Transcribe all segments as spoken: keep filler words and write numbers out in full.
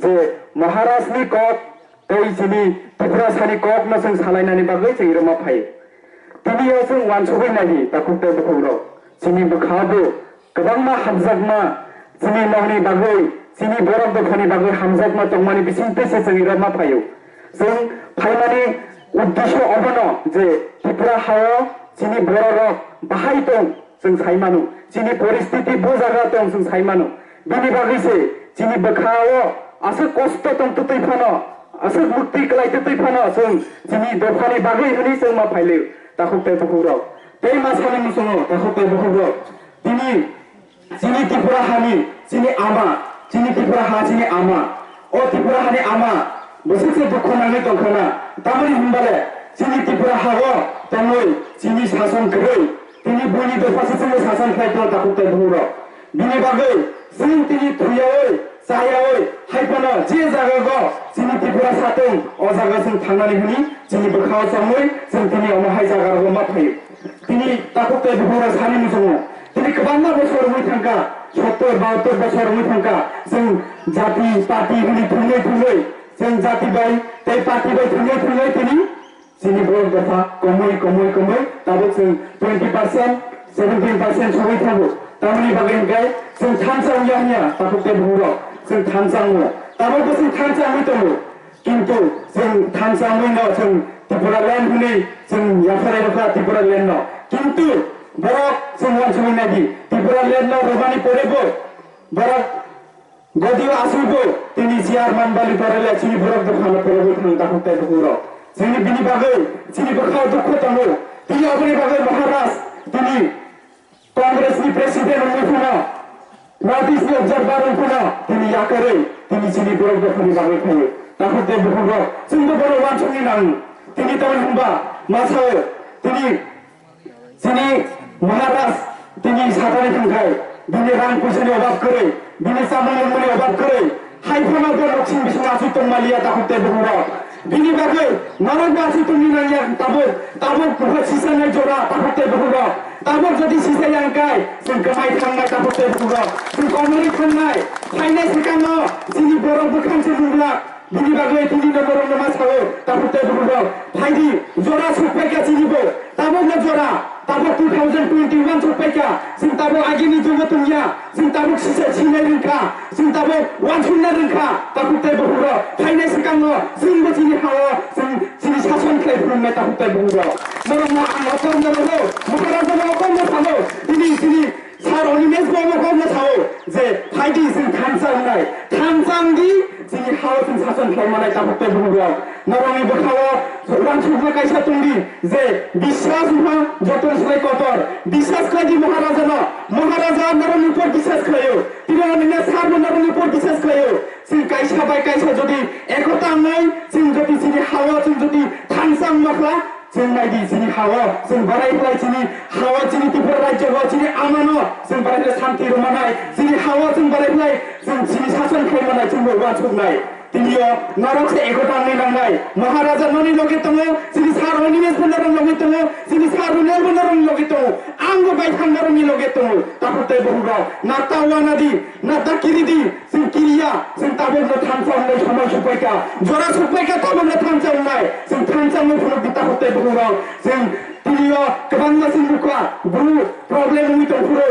je Maharajni kok tei chini Tiprasani kokno chwng salainani bagwi chwng rwma phaio. Tini o chwng uansugwi naiwi takhuk tei bukhukrok, chini bwkhao bo kwbangma hamjakma chini nokni bagwi, chini borok dophani bagwi hamjakma tongmani bisingtwi se chwng rwma phaio. Chwng phaimani uddesho obono je Tripura hao chini bororok bahai tong, chwng sai mano, chini poristiti bo jaga tong chwng sai mano. Bini bagwi se chini bwkhao aswk kosto tong twtwi phano, aswk mukti kwlai twtwi phano chwng chini dophani bagwi hwnwi chwng ma phailio, takhuk tei bukhukrok. Tei ma sani muchungo, takhuk tei bukhukrok. Tini chini Tripura hani, chini ama, chini Tripura ha, chini ama. O Tripura hani ama bwswk se dukhu nangwi tongkhana. Tamoni hwnbale chini Tripura hao tongwi chini sason kwrwi. Tini buini dopha se chwngno sason khlai tongo takhuk tei bukhukrok. Bini bagwi chwng tini thuyaui, chayaui, hai phano je jaga go chini Tripura satung, o jaga chwng thangnani hwnwi chini bwkhao chongwi chwng tini omo hai jaga rogo ma phaio. Tini takhuk tei bukhukrok sani muchungo. Tini kwbangma bosor wngwi thangkha, sottor bahattor bosor wngwi thangkha. Chwng jati, party hwnwi thwngwi thwngwi, chwng jati bai tei party bai thwngwi thwngwi tini chini borok dopha komwi, komwi, komwi, tabuk chwng twenty percent, seventeen percent sogwi thango. Tamoni bagwi hwnkhe chwng thansa wngya wngya, takhuk tei bukhukrok, chwng thansa wngo. Tabukbo chwng thansa wngwi tongo. Kintu chwng thansa wngwi no chwng Tripura land hwnwi chwng yapharai rwkha Tripura land no. Kintu borok chwng uansugwi naidi, Tripura land no rwmani pore bo borok Godio aswkbo tini chairman bali barele chini borok dophano porogwi thang takhuk tei bukhukrok. Chini bini bagwi chini bwkhao dukhu tongo. Tini aboni bagwi Maharaj tini Congress ni president wngwi phano, North East ni observer wngwi phano tini yakarwi tini chini borok dophani bagwi phaio. Takhuk tei bukhukrok chwngbo bono uansukni nango. Tini tamni hwnba ma sao tini Chini Maharaj tini satani thangkhai, bini rang puisani obab kwrwi, bini chamung nungmani obab kwrwi, hai phano bo noksing bising asui tongmaliya takhuk tei bukhukrok. Bini bagwi norok bo asui tongni nangya tabuk, tabuk buha sisanai jora takhuk tei bukhukrok. Tabuk jodi sisa yangkai, chwng kwmai thangnai takhuk tei bukhukrok. Chwng komorwi thangnai, phainai swkangno chini borok bwkhang se nunglak. Bini bagwi tini no borok no ma sao, takhuk tei bukhukrok. Phaidi, jora sukpaikha chini bo. Tabuk no jora, tabuk two thousand twenty-one sukpaikha. Chwng tabuk agini jugo tongya. Chwng tabuk sisa sinai rwngkha. Chwng tabuk uansukna rwngkha. Takhuk tei bukhukrok. Phainai swkangno, chwngbo chini hao, chwng chini sason khlai phunuknai takhuk tei bukhukrok. Norok no ang okom no rwo, Maharaja no okom no salo. Tini, tini, Sir Animesh bo omo kokno sao je, phaidi chwng thansa wngnai, thansa wngdi, chini hao chwng sason khlai manai takhuk tei bukhukrok. Norokni bwkhao uansukma kaisa tongdi je, biswas wngkha joto swbai kotor, biswas khlaidi Maharajano, Maharaja norokni upor biswas khlaio, tini Animesh sir bo norokni upor biswas khlaio. Chwng kaisa bai kaisa jodi ekota wngnai, chwng jodi chini hao chwng jodi thansa wngma khla, Chwng naidi chini hao, chwng barai khlai chini hao, chini Tripura rajyo o, chini amano, chwng barai khlai santi rwmanai, chini hao, chwng barai khlai, chwng chini sason khlai manai, chwng bo uansuknai. Tini o norok se ekota wngwi nangnai. Maharaja noni loge tongo, chini sar Animesh bo norok loge tongo, chini sar Runel bo norok loge tongo, ang bo bai thang norokni loge tongo. Takhuk tei bukhukrok, na ta uanadi, na ta kiridi, Chwng kiriya, chwng tabukno thansa wngnai somoi sukpaikha, jora sukpaikha tabukno thansa wngnai, chwng thansa wngwi phunukdi takhuk tei bukhukrok, chwng tini o kwbangma chwng nukha, bru problem wngwi tongphuru,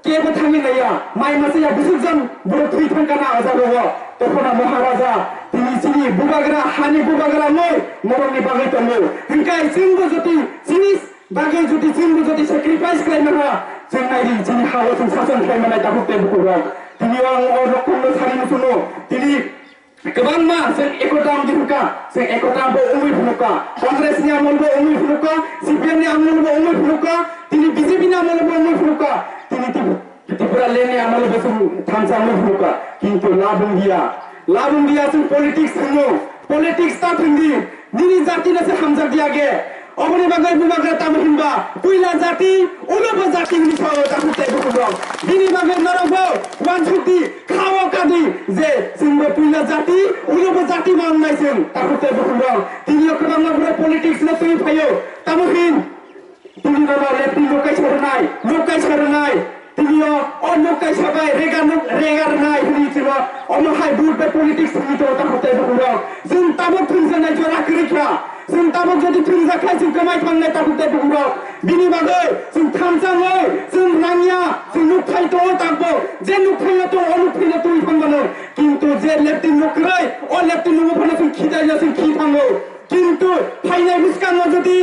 kebo thangwi naiya, mai masa ya bwswk jan borok thwi thangkha na o jaga o, tokhona Maharaja, tini chini bubagra, hani bubagra wngwi norokni bagwi tongo, hwnkhe chwngbo jotoi chini Bagwi jodi chwngbo jodi sacrifice khlai mano, chwng naidi chini hao chwng sason khlai manai takhuk tei bukhukrok. Tini o ang o rokongno sari muchungo. Tini kwbangma chwng ekota wngwi phunukha, chwng ekota bo wngwi phunukha. Congress ni amol bo wngwi phunukha, C P M ni amol bo wngwi phunukha, tini B J P ni amol bo wngwi phunukha. Tini Trip-, Tripura land ni amol bo chwng thansa wngwi phunukha. Kintu labung dia, labung dia chwng politics thwngo. Politics ta thwngdi, nini jati no se hamjak di age. Oboni bagwi bubagra tamo hinba, puila jati, ulo bo jati hini sao takhuk tei bukhukrok. Bini bagwi norok bo uansukdi, khao kadi, je chwngbo puila jati, ulo bo jati ma wngnai chwng, takhuk tei bukhukrok. Tini o kwbangma borok politics no twi phaio, tamo hin. Tini no lefty lokai sarnai, lokai sarnai. Tini o, o nuk kaisa bai rega nuk, rega rwnai hwnwi chwng o, omo hai vote bai politics thwngwi tongo takhuk tei bukhuk rok. Chwng tabuk thwngjaknai jora kwrwi kha. Chwng tabuk jodi thwngjak kha chwng kwmai thangnai takhuk tei bukhuk rok. Bini bagwi chwng thansa wngwi chwng nangya, chwng nuk thai tongo tabuk. Je nuk thaino tongo, o nuk thaino tongwi thang mano. Kintu je leptin nuk kwrwi, o leptin nuk phano chwng khitai ya chwng khi thango. Kintu phainai bwskango jodi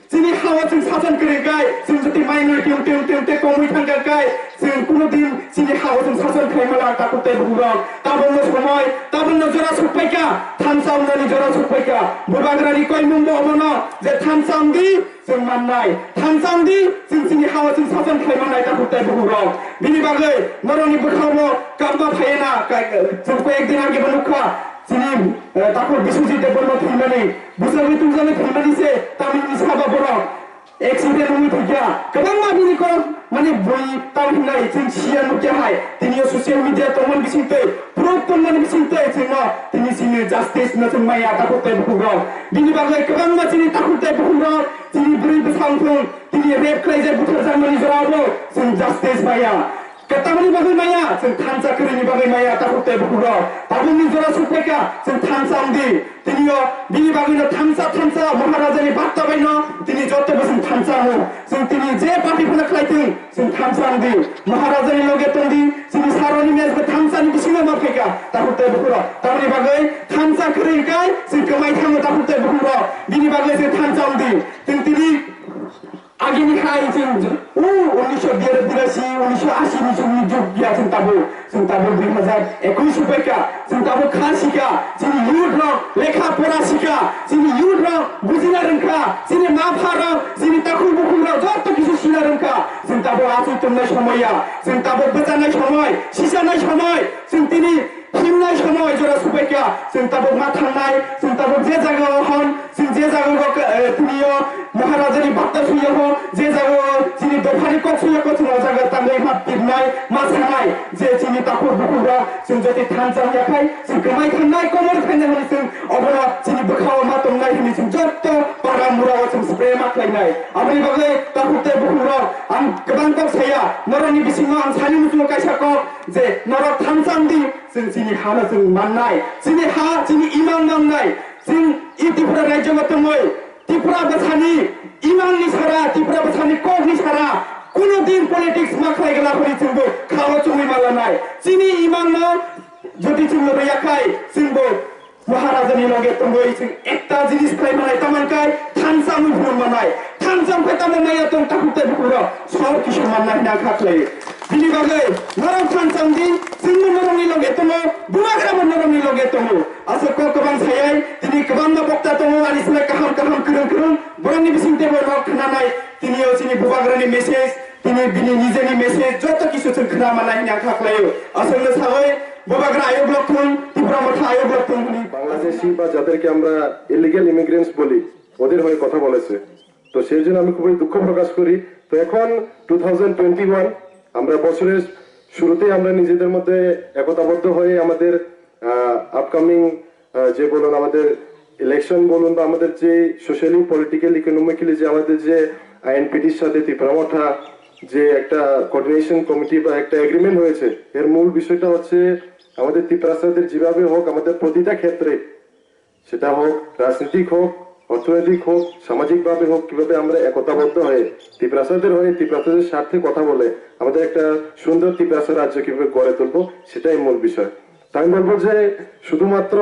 chini ha-o chwng sason kwrwi kai, chwng jodi minority wngte wngte wngte komwi thangkha kai, chwng kuno din chini ha-o chwng sason khlai mala takhuk tei bukhuk rok. Tabukno somoi, tabukno jora sukphaikha, thansa wngnani jora sukphaikha. Bubagrani koimungbo omono je thansa wngdi chwng mannai, thansa wngdi chwng chini ha-o chwng sason khlai mannai takhuk tei bukhuk rok. Bini bagwi norokni bwkhao kabma phaiya na, ka-, chwng koyek din age bo nukha. Chini, eh, takhuk Biswajit Debbarma thwimani, bwsagwi tungjaknai thwimani se Tamilni saba borok accident wngwi thwikha. Kwbangma bini kok, mane, bui tang hinai chwng siya nukya hai. Tini o social media tongmani bisingtwi, proof tongmani bisingtwi chwngno tini chini justice no chwng maya takhuk tei bukhuk rok. Bini bagwi kwbangma chini takhuk tei bukhuk rok, chini bwrwi bwsa wngthung, tini rape khlaijak butharjakmani jorao bo chwng justice maya. Kwtamni bagwi maya, chwng thansa kwrwini bagwi maya, takhuk tei bukhuk rok. Tabukni jora sukphaikha, chwng thansa wngdi. Tini o, bini bagwino thansa, thansa, Maharajani bakta baino, tini joto bo chwng thansa wngo. Chwng tini je party phano khlai thung, chwng thansa wngdi. Maharajani loge tongdi, chini saroni mech bo thansani bisingo ma phaikha, takhuk tei bukhuk rok. Tamni bagwi thansa kwrwi kai, chwng kwmai thango, takhuk tei bukhuk rok. Bini bagwi chwng thansa wngdi. Chwng tini Agini hai chwng, o, unisho birashi, unisho ashi ni chwngni jug ya chwng tabuk, chwng tabuk dui hazar ekush sophaikha, chwng tabuk kha sikha, chini youth rok lekha pora sikha, chini youth rok bujina rwngkha, chini ma pha rok, chini takhuk bukhuk rok joto kisu sina rwngkha, chwng tabuk achuk tongnai somoi ya, chwng tabuk bwchanai somoi, sisanai somoi, chwng tini himnai somoi jora sophaikha, chwng tabuk ma thangnai, chwng tabuk je jaga o hwn, chwng je jaga o, eh, tini o Maharajani bakta suya ho, je jaga o chini dophani kok suya kok chwng o jaga tangwi ma pirnai, ma sanai, je chini takhuk bukhuk rok chwng jodi thansa wngya khai, chwng kwmai thangnai, komor phainai hwnwi chwng obono chini bwkha o ma tongnai hwnwi chwng joto para mura o chwng spray ma khlainai. Aboni bagwi takhuk tei bukhuk rok ang kwbang kok saya, norokni bisingo ang sani muchungo kaisa kok je norok thansa wngdi, chwng chini hano chwng mannai, chini ha, chini imang mangnai, chwng i Tripura rajyo o tongwi Tripura bwsani imangni sara, Tripura bwsani kokni sara, kuno din politics ma khlai gala hwnwi chwngbo khao chumui ma lanai. Chini imangno jodi chwngno rwya khai, chwngbo Maharajani loge tongwi chwng ekta jinis khlai manai, tamo hwnkhai thansa wngwi phunuk manai. Thansa wngkhai tamo maya tong takhuk tei bukhuk rok sor kisu manna hwnwi ang kha khlaio. Bini bagwi norok thansa wngdi, chwngbo norokni loge tongo, bubagrabo norokni loge tongo. Aswk kok kwbang sayai, tini kwbangma bokta tongo, ani slai kaham kaham kwrwng kwrwng, borokni bising teibo nok khnanai, tini o chini bubagrani message, tini bini nijeni message, joto kisu chwng khna manai hwnwi ang kha khlaio. Aswkno sawi, bubagra ayuk lok thung, Tipra Motha ayuk lok thung hwnwi. Bangladeshi বা যাদেরকে আমরা illegal immigrants বলি, ওদের হয়ে কথা বলেছে। তো সেই জন্য আমি খুবই দুঃখ প্রকাশ করি। তো এখন টু থাউজেন্ড টোয়েন্টি ওয়ান, আমরা বছরের শুরুতেই আমরা নিজেদের মধ্যে একতাবদ্ধ হয়ে আমাদের, আহ, আপকামিং, আহ, যে বলুন, আমাদের ইলেকশন বলুন বা আমাদের যে সোশ্যালি, পলিটিক্যাল, ইকোনমিক্যালি যে আমাদের যে আইএনপিটির সাথে ত্রিপুরা মথা যে একটা কোঅর্ডিনেশন কমিটি বা একটা এগ্রিমেন্ট হয়েছে, এর মূল বিষয়টা হচ্ছে আমাদের ত্রিপুরাসাদের যেভাবে হোক, আমাদের প্রতিটা ক্ষেত্রে, সেটা হোক রাজনৈতিক হোক, অর্থনৈতিক হোক, সামাজিকভাবে হোক, কিভাবে আমরা একতাবদ্ধ হয়ে ত্রিপুরাসাদের হয়ে ত্রিপুরাসাদের স্বার্থে কথা বলে আমাদের একটা সুন্দর ত্রিপুরাসা রাজ্য কিভাবে গড়ে তুলবো, সেটাই মূল বিষয়। তো আমি বলবো যে শুধুমাত্র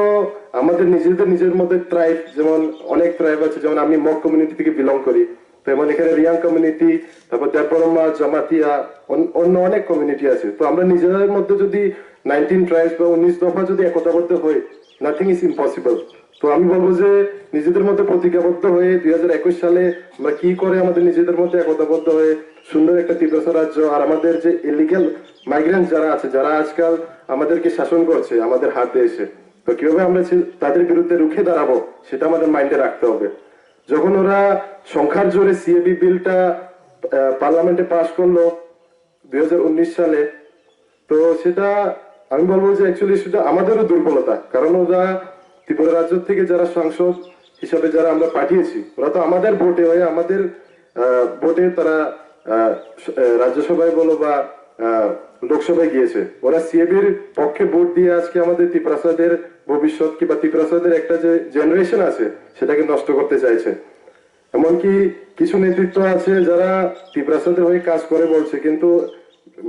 আমাদের নিজেদের নিজের মধ্যে ট্রাইব, যেমন অনেক ট্রাইব আছে, যেমন আমি মগ কমিউনিটি থেকে বিলং করি, তেমন এখানে রিয়াং কমিউনিটি, তারপর দেববর্মা, জমাতিয়া, অন-, অন্য অনেক কমিউনিটি আছে। তো আমরা নিজেদের মধ্যে যদি নাইনটিন ট্রাইবস বা উনিশ দফা যদি একতাবদ্ধ হই, নাথিং ইজ ইম্পসিবল। তো আমি বলবো যে নিজেদের মধ্যে প্রতিজ্ঞাবদ্ধ হয়ে দুই হাজার একুশ সালে আমরা কি করে আমাদের নিজেদের মধ্যে একতাবদ্ধ হয়ে সুন্দর একটা ত্রিপুরা রাজ্য আর আমাদের যে ইলিগ্যাল মাইগ্রেন্ট যারা আছে, যারা আজকাল আমাদেরকে শাসন করছে আমাদের হাতে এসে, তো কিভাবে আমরা সে-, তাদের বিরুদ্ধে রুখে দাঁড়াবো, সেটা আমাদের মাইন্ডে রাখতে হবে। যখন ওরা সংখ্যার জোরে সিএবি বিলটা, আহ, পার্লামেন্টে পাশ করলো দুই হাজার উনিশ সালে, তো সেটা আমি বলবো যে অ্যাকচুয়ালি সেটা আমাদেরও দুর্বলতা, কারণ ওরা ত্রিপুরা রাজ্য থেকে যারা সাংসদ হিসাবে যারা আমরা পাঠিয়েছি, ওরা তো আমাদের ভোটে হয়ে, আমাদের, আহ, ভোটে তারা, আহ, স-, আহ, রাজ্যসভায় বলো বা আহ, লোকসভায় গিয়েছে। ওরা সিএবির পক্ষে ভোট দিয়ে আজকে আমাদের তিপ্রাসাদের ভবিষ্যৎ কিংবা তিপ্রাসাদের একটা যে জেনারেশন আছে, সেটাকে নষ্ট করতে চাইছে। এমনকি কিছু নেতৃত্ব আছে যারা তিপ্রাসাদের হয়ে কাজ করে বলছে, কিন্তু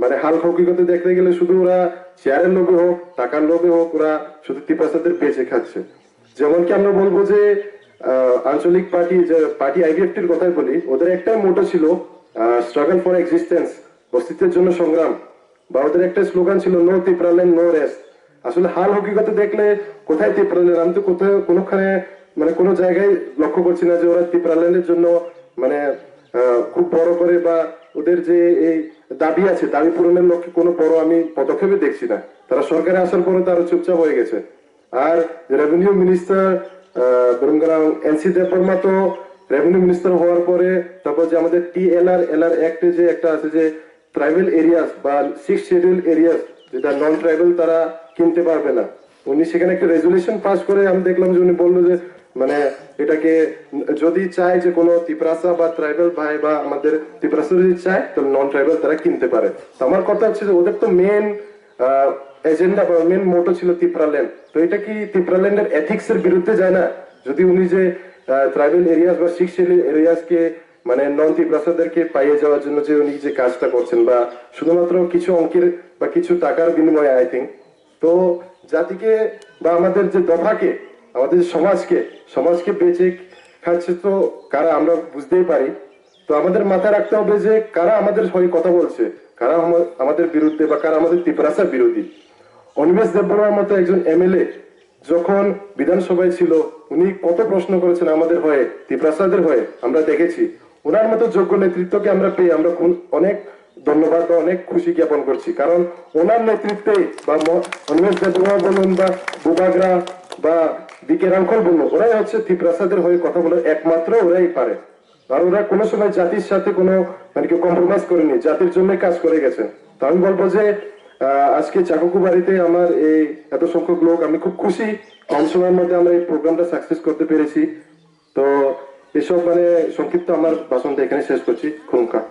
মানে হাল হকিকতে দেখতে গেলে শুধু ওরা চেয়ারের লোভে হোক, টাকার লোভে হোক, ওরা শুধু তিপ্রাসাদের বেঁচে খাচ্ছে। যেমন কি আমরা বলবো যে আহ, আঞ্চলিক পার্টি, যে পার্টি আইবিএফটির কথাই বলি, ওদের একটাই মোটো ছিল স্ট্রাগল ফর এক্সিস্টেন্স, অস্তিত্বের জন্য সংগ্রাম, বা ওদের একটা স্লোগান ছিল নো তিপ্রাল্যান্ড নো রেস্ট। আসলে হাল হকিকতে দেখলে কোথায় তিপ্রাল্যান্ড? আমি তো কোথাও কোনোখানে মানে কোনো জায়গায় লক্ষ্য করছি না যে ওরা তিপ্রাল্যান্ডের জন্য মানে আহ, খুব বড় করে বা ওদের যে এই দাবি আছে, দাবি পূরণের লক্ষ্যে কোনো বড় আমি পদক্ষেপই দেখছি না। তারা সরকারে আসার পরে তো আরো চুপচাপ হয়ে গেছে। আর রেভিনিউ মিনিস্টার বেরুমগ্রাম এনসি দেববর্মা তো রেভিনিউ মিনিস্টার হওয়ার পরে, তারপর যে আমাদের টিএলআর এলআর অ্যাক্টে যে একটা আছে যে ট্রাইবাল এরিয়াস বা সিক্স শিডিউল এরিয়াস, যেটা নন ট্রাইবাল, তারা কিনতে পারবে না। উনি সেখানে একটা রেজুলেশন পাস করে আমি দেখলাম যে উনি বললো যে মানে এটাকে যদি চায় যে কোনো তিপ্রাসা বা ট্রাইবাল ভাই বা আমাদের তিপ্রাসা যদি চায়, তাহলে নন ট্রাইবাল তারা কিনতে পারে। তো আমার কথা হচ্ছে যে ওদের তো মেন এজেন্ডা বা মেন মোটো ছিল তিপ্রাল্যান্ড। তো এটা কি তিপ্রাল্যান্ডের এথিক্স এর বিরুদ্ধে যায় না? যদি উনি যে ট্রাইবাল এরিয়াস বা সিক্স শিডিউল এরিয়াস কে মানে নন তিপ্রাসাদেরকে পাইয়ে যাওয়ার জন্য যে উনি যে কাজটা করছেন বা শুধুমাত্র কিছু অঙ্কের বা কিছু টাকার বিনিময়ে, আই থিঙ্ক, তো জাতিকে বা আমাদের যে দফাকে, আমাদের যে সমাজকে, সমাজকে বেঁচে খাচ্ছে তো কারা, আমরা বুঝতেই পারি। তো আমাদের মাথায় রাখতে হবে যে কারা আমাদের হয়ে কথা বলছে, কারা আমা-, আমাদের বিরুদ্ধে বা কারা আমাদের তিপ্রাসা বিরোধী। অনিমেষ দেববর্মার মতো একজন এমএলএ যখন বিধানসভায় ছিল, উনি কত প্রশ্ন করেছেন আমাদের হয়ে, তিপ্রাসাদের হয়ে, আমরা দেখেছি। ওনার মতো যোগ্য নেতৃত্বকে আমরা পেয়ে আমরা খুব, অনেক ধন্যবাদ বা অনেক খুশি জ্ঞাপন করছি, কারণ ওনার নেতৃত্বে বা ম-, অনিমেষ দেববর্মা বলুন বা বুবাগ্রা বা বিকে রাংখল বলুন, ওরাই হচ্ছে তিপ্রাসাদের হয়ে কথা বলে, একমাত্র ওরাই পারে। আর ওরা কোনো সময় জাতির সাথে কোনো মানে কি কম্প্রোমাইজ করেনি, জাতির জন্য কাজ করে গেছেন। তো আমি বলবো যে আহ, আজকে চাকুকু বাড়িতে আমার এই এত সংখ্যক লোক, আমি খুব খুশি। কম সময়ের মধ্যে আমরা এই প্রোগ্রামটা সাকসেস করতে পেরেছি। তো এসব মানে সংক্ষিপ্ত আমার ভাষণটা এখানে শেষ করছি। খুলুমখা।